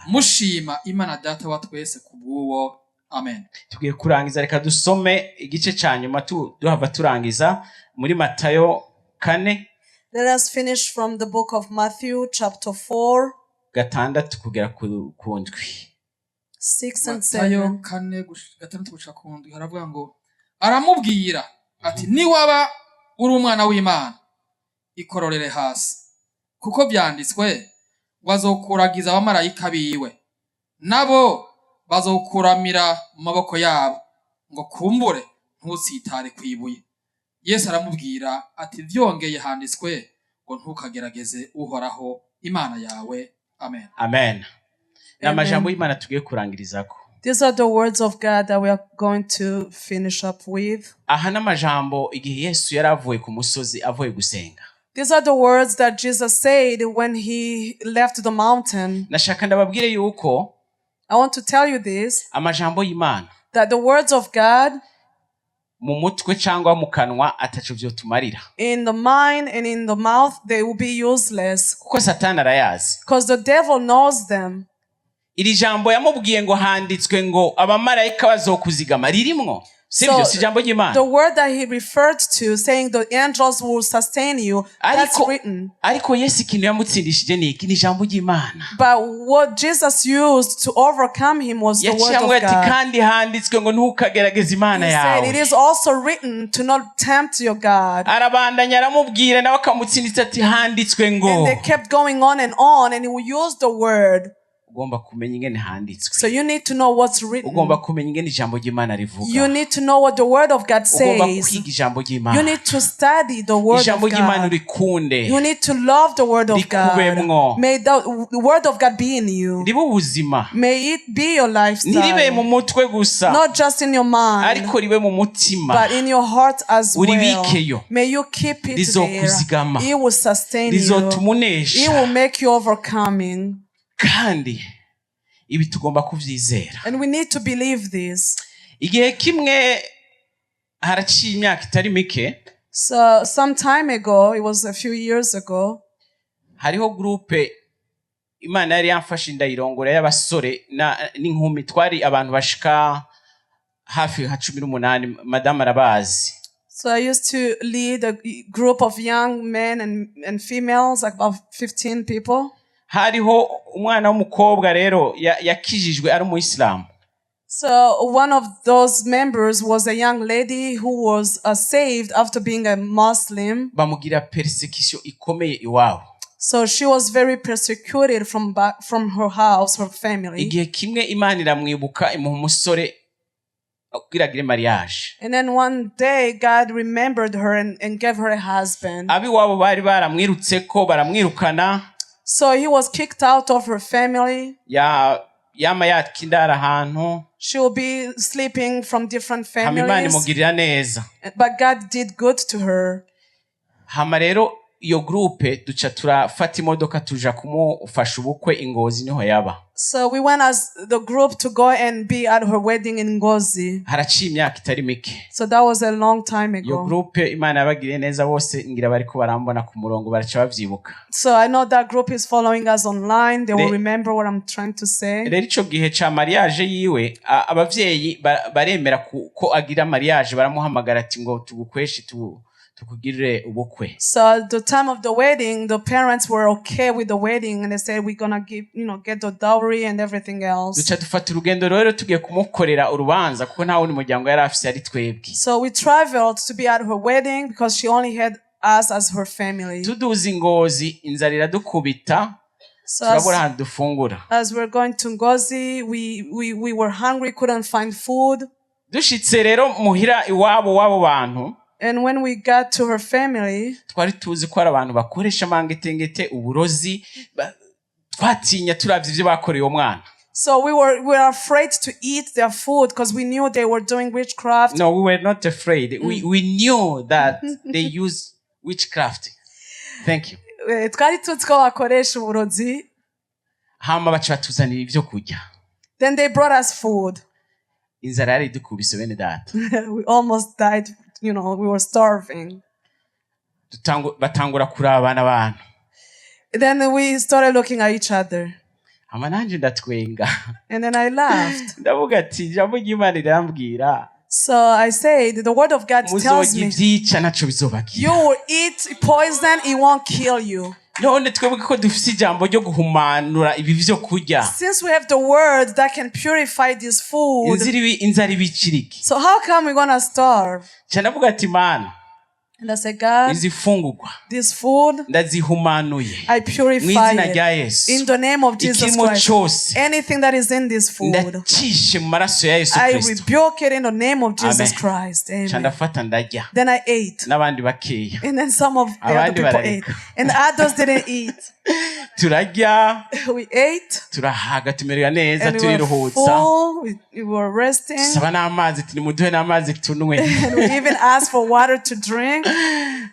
mushima Imana Data wa twese ku bw'uwo. Amen. Tugiye kurangiza, reka dusome igice cya nyuma duhava turangiza muri Matayo 4. Let us finish from the book of Matthew, chapter 4, 6 kugera ku 7. 6 and Matayo 7. 4 6 gushika ku 7 haravuga ngo aramubwira ati niwaba uri umwana w'Imana, ikororere hasi, kuko byanditswe ngo azokuragiza abamarayika biwe, nabo bazokuramira mu maboko yabo, ngo kumbure ntutsitare kwibuye. Yesu aramubwira ati byongeye handitswe ngo ntukagerageze Uhoraho Imana yawe. Amen. Amen. Ni Amen. amajambo y'Imana tugiye kurangirizako. These are the words of God that we are going to finish up with. Aha n'amajambo igihe Yesu yari avuye ku musozi avuye gusenga. These are the words that Jesus said when he left the mountain. Nashaka ndababwire yuko I want to tell you this, amajambo y'Imana that the words of God mu mutwe cyangwa mu kanwa ataco vyotumarira, in the mind and in the mouth, they will be useless kuko Satani arayazi. Because the devil knows them. Iri jambo yamubwiye ngo handitswe ngo abamarayika bazokuzigama ririmwo, sibyo? Si ijambo ry'Imana? The word that he referred to, saying the angels will sustain you, that's Ariko written. ariko Yesu ikintu yamutsindishije ni iki? Ni ijambo ry'Imana. But what Jesus used to overcome him was the Yaciye word of amubwira ati God. kandi handitswe ngo ntukagerageze Imana He said, "It yawe. is also written to not tempt your God." Arabandanya aramubwira, nawe akamutsinditsa ati handitswe ngo. And they kept going on and on, and he would use the word. Ugomba kumenya ingene handitswe. So you need to know what's written. Ugomba kumenya ingene ijambo ry'Imana rivuga. You need to know what the word of God Ugomba says. kwiga ijambo You ry'Imana. need to study the word of Ijambo ry'Imana God. urikunde. You need to love the word of Rikubemwo. God. May the word of God be in you. Ribe ubuzima. May it be your Ntiribe mu lifestyle. mutwe gusa, Not just in your mind, ariko ribe mu mutima. But in your heart as well. Uribikeyo. May you keep it there. Rizokuzigama. It will sustain you. Rizotuma It unesha. Will make you overcoming. Kandi ibi tugomba kubyizera. And we need to believe this. Igihe kimwe haraciye imyaka itari mike, So some time ago, it was a few years ago, hariho groupe Imana yari yamfashe ndayirongora y'abasore n'inkumi, twari abantu bashika hafi nka 18, madamu arabazi. So I used to lead a group of young men and females, like about 15 people. Hariho umwana w'umukobwa rero yakijijwe ari umuyisilamu. So one of those members was a young lady who was saved after being a Muslim. Bamugira persecution ikomeye iwabo. So she was very persecuted from her house, her family. Igihe kimwe Imana iramwibuka, imuha umusore kugira agire mariage. And then one day God remembered her and gave her a husband. Ab'iwabo bari baramwirutse ko baramwirukana. So he was kicked out of her family. Yama yaka indara ahantu. She will be sleeping from different Hama Imana families. imugirira neza. But God did good to her. Hama rero iyo groupe duca turafata imodoka tuja kumufasha ubukwe i Ngozi niho yaba. So we went as the group to go and be at her wedding in Ngozi. Haraciye imyaka itari mike. So that was a long time Iyo ago. groupe Imana yabagiriye neza bose ngira bariko barambona ku murongo baraca bavyibuka. So I know that group is following us online. They will remember what I'm trying to say. Rero ico gihe ca mariage yiwe abavyeyi baremera ko agira mariage baramuhamagara ati ngo tugukweshe tukugirire ubukwe. So at the time of the wedding, the parents were okay with the wedding and they said, we're gonna give, get the dowry and everything else. Duca dufata urugendo rero tugiye kumukorera urubanza kuko nta wundi muryango yari afise ari twebwe. So we traveled to be at her wedding because she only had us as her family. Tuduza i Ngozi inzara iradukubita So turabura as, ahantu dufungura. As we're going to Ngozi, we were hungry, couldn't find food. Dushitse rero muhira iwabo w'abo bantu And when we got to her family, twari tuzi ko hari abantu bakoresha amangetengete uburozi twatinya turavye ivyo bakoreye uwo mwana. So we were afraid to eat their food because we knew they were doing witchcraft. No, we were not afraid. We knew that they use witchcraft. Thank you. Twari tuzi ko bakoresha uburozi. Hama baca batuzanira ivyo kurya. Then they brought us food. Inzara yari idukubise bene data. We almost died, we were starving. Batangura kurabana abantu. Then we started looking at each other. Hama nanje ndatwenga. And then I laughed. Ndavuga ati ijambo ry'Imana rirambwira So I said, the word of God tells muzorya me, ivyica ntaco bizobagira. you will eat poison, it won't kill you. None twebwe ko dufise ijambo ryo guhumanura ibi vyo kurya Since we have the word that can purify this food, inzara ibiciriki? So how come we're gonna starve? Ca ndavuga ati Mana And I said, God, izi fungurwa this food, ndazihumanuye I mu purify izina it. rya Yesu. In the name of Jesus Ikirimo Christ. cose Anything that is in this food, ndacishe mu maraso ya Yesu I Kristo. rebuke it in the name of Jesus Amen. Christ. Ca Amen. ndafata ndarya Then I ate. n'abandi bakeya. And then some of the other Abandi people ate. barareka. And others didn't eat. Turarya We ate turahaga tumerera neza and we were turiruhutsa. full. We were resting. Dusaba n'amazi tunimuduhe n'amazi tunwe. And we even asked for water to drink.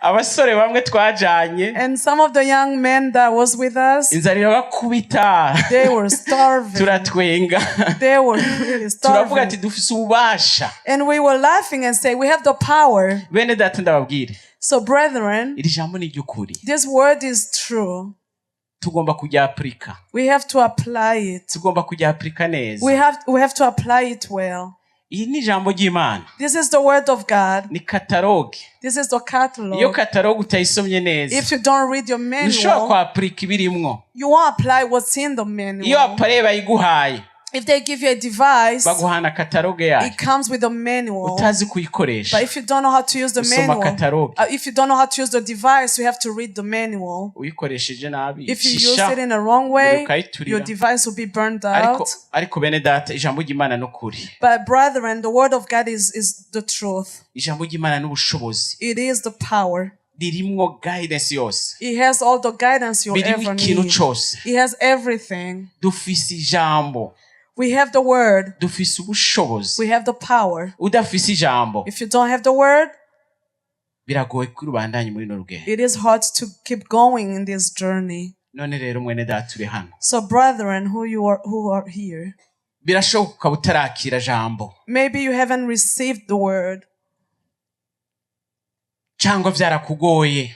Abasore bamwe twajanye And some of the young men that was with us, inzara irabakubita. They were starving. Turatwenga. They were really Turavuga ati starving. dufise ububasha. And we were laughing and say, we have the power. Bene data ndababwire So, brethren, iri jambo ni iry'ukuri. This word is true. Tugomba kuryapurika. We have to apply it. Tugomba kuryapurika neza. We have to apply it well. Iyi ni ijambo ry'Imana. This is the word of God. Ni catalogue. This is the Iyo catalog. Catalogue utayisomye neza If you don't read your ntushobora manual, kwapurika ibirimwo. You won't apply what's in the Iyo manual. appareil bayiguhaye If they give you a device, baguhana catalogue yayo it comes with a manual. utazi kuyikoresha But if you don't know how to use the usoma manual, catalogue. If you don't know how to use the device, you have to read the manual. Uyikoresheje nabi If you use shisha it in a wrong way, ukayiturira. Your device will be burned Ariko out. Ariko bene data ijambo ry'Imana ni ukuri. But brethren, the word of God is the truth. Ijambo ry'Imana n'ubushobozi. It is the power. Ririmwo guidance yose. It has all the guidance you'll Birimo ever ikintu need. cose. It has everything. Dufise ijambo. We have the word. Dufise ubushobozi. We have the power. Udafise ijambo If you don't have the word, biragoye kuri ubandanye muri runo rugendo. It is hard to keep going in this journey. None rero mwene data uri hano So, brethren who are here, birashoboka ukaba utarakira jambo maybe you haven't received the word, cyangwa byarakugoye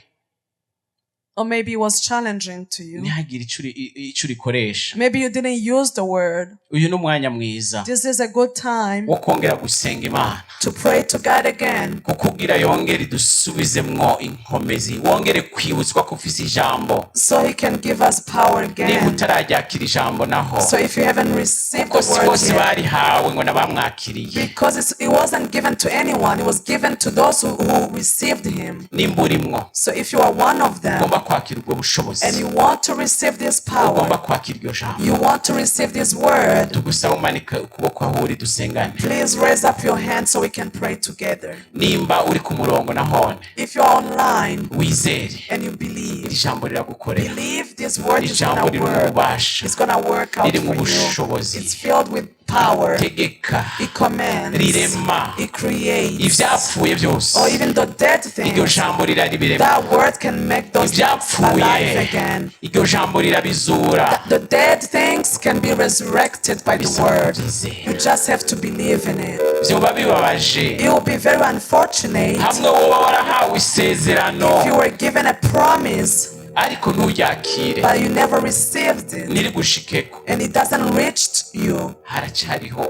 or maybe it was challenging to you. Ntihagire ico ico urikoresha. Maybe you didn't use the word. Uyu ni umwanya mwiza This is a good time wo kongera gusenga Imana to pray to God again kukubwira yongere idusubizemwo inkomezi wongere kwibutswa ko ufise ijambo. So He can give us power Niba again. utararyakira ijambo naho So if you haven't received kuko the si word bose yet, barihawe ngo nabamwakiriye. Because it wasn't given to anyone, it was given to those who received Him. Nimba urimwo So if you are one of them ugomba kwakira ubwo bushobozi and you want to receive this power, ugomba kwakira iryo jambo you want to receive this word, tugusaba umanika ukuboko aho uri dusengane. Please raise up your hand so we can pray together. Nimba uri ku murongo nahone If you're online wizere and you believe, iri jambo riragukorera. Believe this word is Ijambo gonna ririmo work. ububasha It's gonna work out ririmo for you. ubushobozi It's filled with power. Tegeka. It commands. Rirema. It creates. Ivyapfuye byose, Or even the dead iryo things. jambo riraribirema. That word can make those things alive Ibyapfuye, again. iryo jambo rirabizura. The dead things can be resurrected by the Bisaba word. kubyizera. You just have to believe in it. Vyoba bibabaje It will be very unfortunate hamwe woba warahawe isezerano, if you were given a promise ariko nturyakire, but you never received it ntirigushikeko. And it doesn't reach you. Haracyariho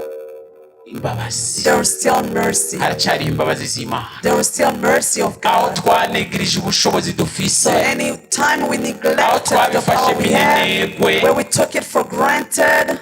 imbabazi. There is still mercy. Haracyariho imbabazi z'Imana. There is still mercy of Aho God. twanegirije ubushobozi dufise, So any time we aho neglected the twabifashe power we had, minenegwe, where we took it for granted,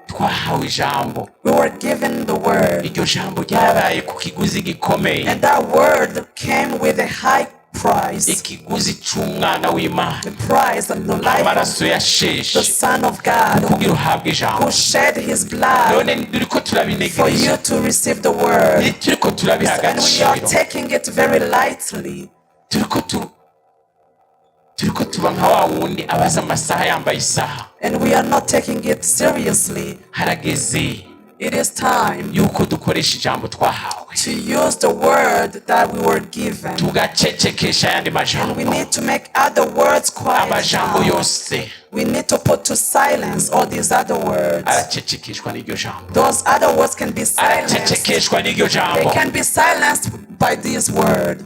twahawe ijambo. We were given the word. Iryo jambo ryabaye ku kiguzi gikomeye, And that word came with a high price. Ikiguzi c'umwana w'Imana, The price and the life of amaraso the yasheshe Son of God kugira uhabwe ijambo. who shed his blood None turiko for turabinegereje, you to receive the word. turiko turabiha And we are agaciro, taking it very lightly. turiko tu turiko tuba nka wa wundi abaza amasaha yambaye isaha. And we are not taking it seriously. Harageze It is time yuko dukoresha ijambo twahawe, to use the word that we were given. tugacecekesha ayandi We majambo. need to make other words quiet Amajambo down. yose We need to put to silence all these other words. aracecekeshwa n'iryo jambo. Those other words can be silenced. Aracecekeshwa n'iryo They jambo. can be silenced by this word.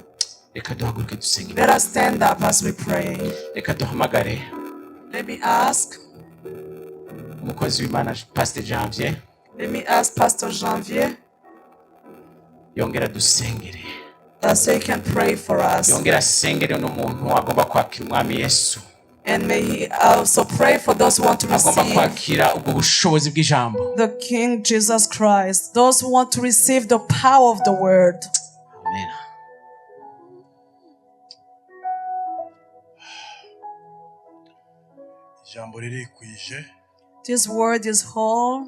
Reka duhaguruke dusenge. Let us stand up as we pray. Reka duhamagare Let me ask. Umukozi w'Imana Pastor Janvier, Let me ask Pastor Janvier yongera dusengere, so he can pray for us. Yongera asengere n'umuntu agomba kwakira umwami Yesu, And may he also pray for those who want to agomba receive kwakira ubwo bushobozi bw'ijambo. The King Jesus Christ. Those who want to receive the power of the word. Amen. Ijambo ririkwije. This word is whole.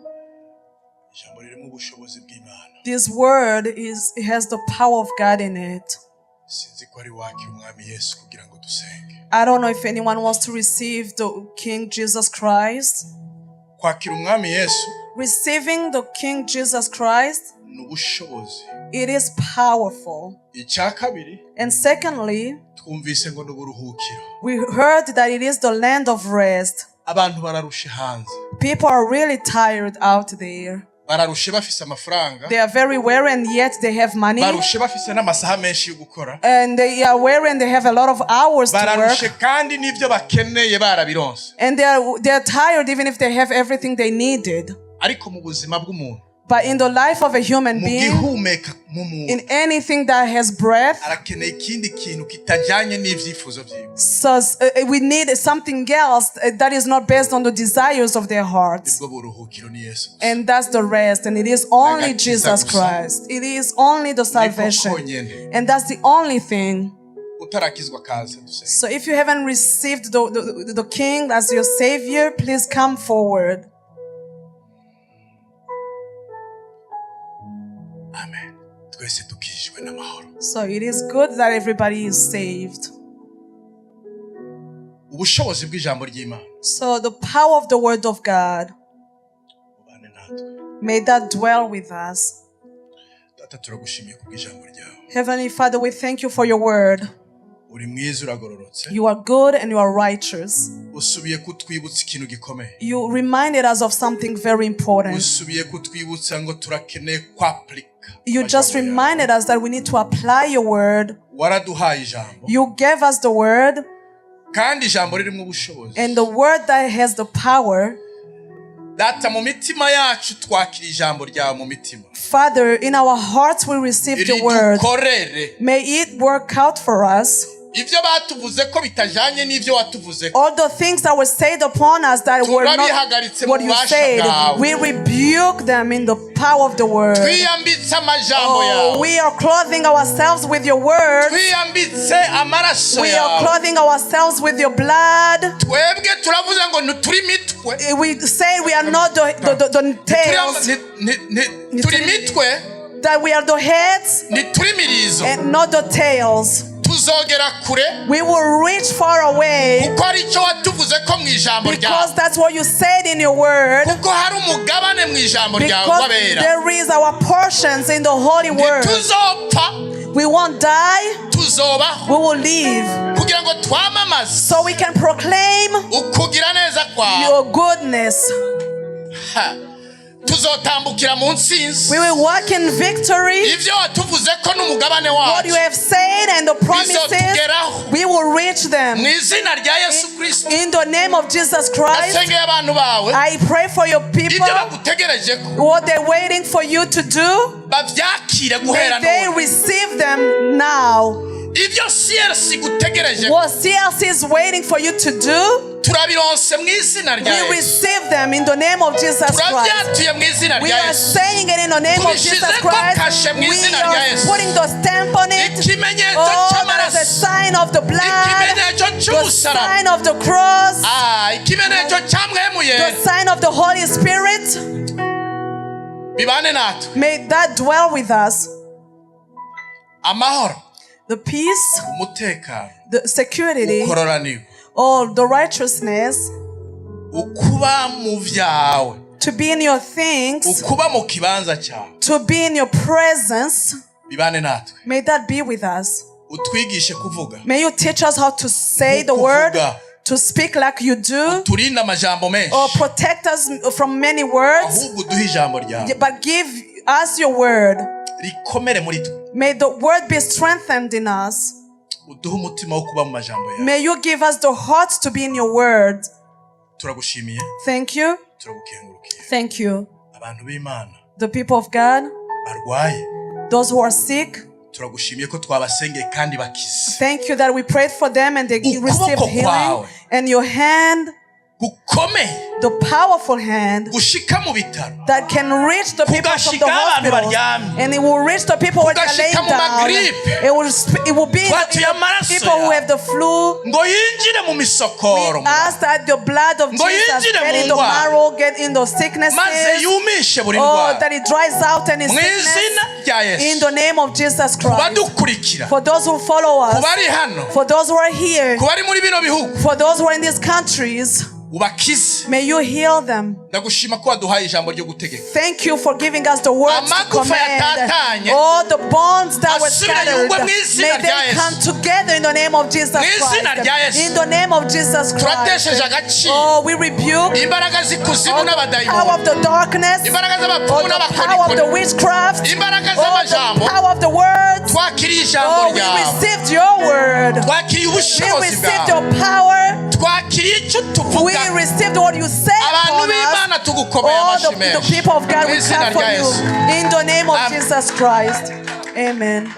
Ijambo ririmo ubushobozi bw'Imana. This word is has the power of God in it. Sinzi ko ari wakira umwami Yesu kugira ngo dusenge. I don't know if anyone wants to receive the King Jesus Christ. Kwakira umwami Yesu Receiving the King Jesus Christ, ni ubushobozi. It is powerful. Icya kabiri, And secondly, twumvise ngo ni uburuhukiro. We heard that it is the land of rest. Abantu bararushe hanze. People are really tired out there. Bararushe bafise amafaranga. They are very weary and yet they have money. Barushe bafise n'amasaha menshi yo gukora. And they are weary and they have a lot of hours to Bararushe work. kandi n'ibyo bakeneye barabironse. And they are tired even if they have everything they needed. Ariko mu buzima bw'umuntu, But in the life of a human mu being, gihumeka mu muntu, in anything that has breath, arakeneye ikindi kintu kitajyanye n'ibyifuzo byiwe. So we need something else that is not based on the desires of their hearts. Nibwo buruhukiro ni Yesu gusa. And that's the rest. And it is only Agakiza Jesus gusa. Christ. It is only the salvation. Konyene. And that's the only thing. Utarakizwa kaze dusenge. So if you haven't received the King as your Savior, please come forward. Amen. Twese tukijwe n'amahoro. So it is good that everybody is saved. Ubushobozi bw'ijambo ry'Imana So the power of the Word of God, bubane natwe. May that dwell with us. Data, turagushimiye kubw'ijambo ryawe. Heavenly Father, we thank you for your word. Uri mwiza, uragororotse. You are good and you are righteous. Usubiye kutwibutsa ikintu gikomeye. You reminded us of something very important. Usubiye kutwibutsa ngo turakeneye kwapurika You just amajambo yawe. Reminded us that we need to apply your word. Waraduhaye ijambo, You gave us the word, kandi ijambo ririmo ubushobozi. And the word that has the power. Data, mu mitima yacu twakira ijambo ryawe mu mitima. Father, in our hearts we received your word. Ridukorere. May it work out for us. Ibyo batuvuze ko bitajanye n'ibyo watuvuze ko, All the things that were said upon us that were not turabihagaritse mu what you bubasha said, bwawe. We rebuke them in the power of the word. Twiyambitse amajambo Oh, yawe. we are clothing ourselves with your word. Twiyambitse amaraso We are yawe. clothing ourselves with your blood. Twebwe turavuze ngo ntituri imitwe. We say we are not the tails, Turi imitwe, that we are the heads ntituri imirizo. And not the tails. Tuzogera kure We will reach far away kuko ari cyo watuvuze ko mu ijambo ryawe because that's what you said in your word. Kuko hari umugabane mu ijambo ryawe Because w'abera. there is our portions in the holy word. Ntituzopfa We won't die, tuzobaho we will live. Kugira ngo twamamaze So we can proclaim ukugira neza kwawe. Your goodness. Ha. Tuzotambukira mu ntsinzi. We will walk in victory. Ibyo watuvuze ko n'umugabane What you wacu have said and the promises, bizotugeraho we will reach them. Mu izina rya Yesu Kristo. In the name of Jesus Christ, Ndasengeye abantu bawe I pray for your people. Ibyo bagutegereje ko What they're waiting for you to do, bavyakire may guhera they none. Receive them now. Ibyo CRC gutegereje What CLC is waiting for you to do, turabironse mu izina rya we Yesu. Receive them in the name of Jesus Christ. Turabyatuye mu izina We rya are Yesu. saying it in the name of Jesus Tubishizeko Christ. kashe mu We izina rya are Yesu. putting the stamp on it. Ikimenyetso Oh, that is a cy'amaraso sign of the blood, ikimenyetso the cy'umusaraba sign of the cross, Ah, ikimenyetso cya Mpwemu the Yera sign of the Holy Spirit. Bibane natwe. May that dwell with us. Amahoro The peace, umutekano the security, ukororanirwa all the righteousness, ukuba mu byawe to be in your things, ukuba mu kibanza cyawe to be in your presence. Bibane natwe. May that be with us. Utwigishe kuvuga May you teach us how to say the word, Kuvuga. To speak like you do, Turinde amajambo menshi or protect us from many words, ahubwo uduhe ijambo ryawe but give us your word. Rikomere muri twe. May the word be strengthened in us. Uduhe umutima wo kuba mu majambo yawe. May you give us the heart to be in your word. Turagushimiye. Thank you. Turagukengurukiye. Thank you. Abantu b'Imana The people of God, barwaye those who are sick, turagushimiye ko twabasengeye kandi bakize. Thank you that we prayed for them and they Ukuboko received healing. Kwawe. And your hand, gukomeye the powerful hand gushika mu bitaro that can reach the people from the Kugashika abantu hospitals, baryamye. and it will reach the people when they're laying Kugashika mu down. magripe. It will be in Twatuye the amaraso people who yawe. have the flu. Ngo yinjire mu misokoro We ask that the blood of Ngo Jesus yinjire get mu in the ndwara. marrow, get in the Maze sicknesses. yumishe buri Oh, ndwara that it dries out any mu sickness. izina rya In Yesu. the name of Jesus Christ. Kubadukurikira For those who follow us, kubari hano for those who are here, kubari muri bino bihugu for those who are in these countries, ubakize. May you heal them. Ndagushima ko waduhaye ijambo ryo gutegeka. Thank you for giving us the words to Amagufa command. yatatanye. All the bonds that were Asubire scattered, yungwe mu izina may rya they Yesu. come together in the name of Jesus Mu izina rya Christ. Yesu. In the name of Jesus Christ. Turatesheje agaciro Oh, we rebuke imbaraga z'ikuzimu all the power n'abadayimoni of the darkness, imbaraga z'abapfumu all the power of the n'abakorikori witchcraft, imbaraga all the z'amajambo. Power of the words. Twakiriye ijambo Oh, we ryawe. Received your word. Twakiriye We ubushobozi received bwawe. Your power. Twakiriye icyo We tuvuga. Received what you said Abantu upon us. b'Imana tugukomeye All amashyi the menshi people of God mu will izina clap for rya you. Yesu. In the name of Amen. Jesus Christ. Amen.